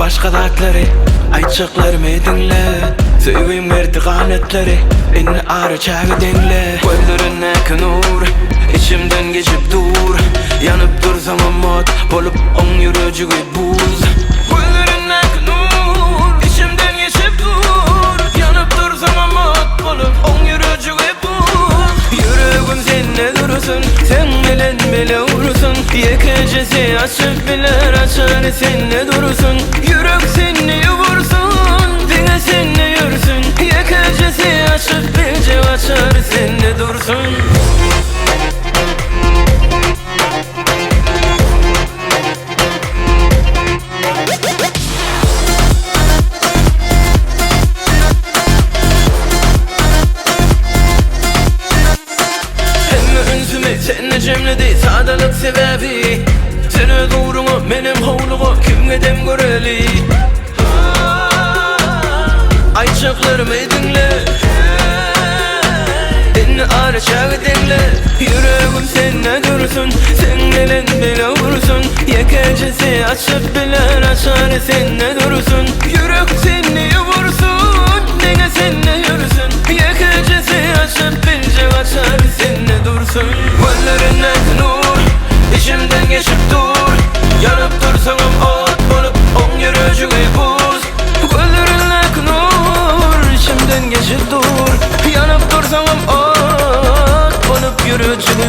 başga zatlary Aýtjaklarymy diňle Söýgim berdi ganatlary Indi ara çägi deňle Gözlerindäki nur Içimden geçip dur Ýanyp dursaňam ot Bolup oň ýürejigi buz Gözlerindäki nur Içimden geçip dur Ýanyp dursaňam ot Bolup oň ýürejigi buz Ýüregim sende dursun Seň bilen bile ursun Ýekejesi açyp biler Açary sende dursun Ýürek sende ýugursun Diňe sende ýörsün Ýekejesi açyp biljek Açary sende dursun. Hemme ünsümi sende jemledi sadalyk sebäbi Sen öz ugruňa menem howluga kim gedem göreli Aýtjaklarymy diňle Indi ara çägi deňle Ýüregim sende dursun Seň bilen bile ursun Ýekejesi açyp biler açary sende dursun Ýürek sende ýugursun Diňe sende ýörsün Ýekejesi açyp biljek açary sende dursun Gözlerindäki nur Içimden geçip dur Ýanyp dursaňam ot bolup Oň ýürejigi buz Gözlerindäki nur Içimden geçip dur Ýanyp dursaňam ot bolup Ýürejigi.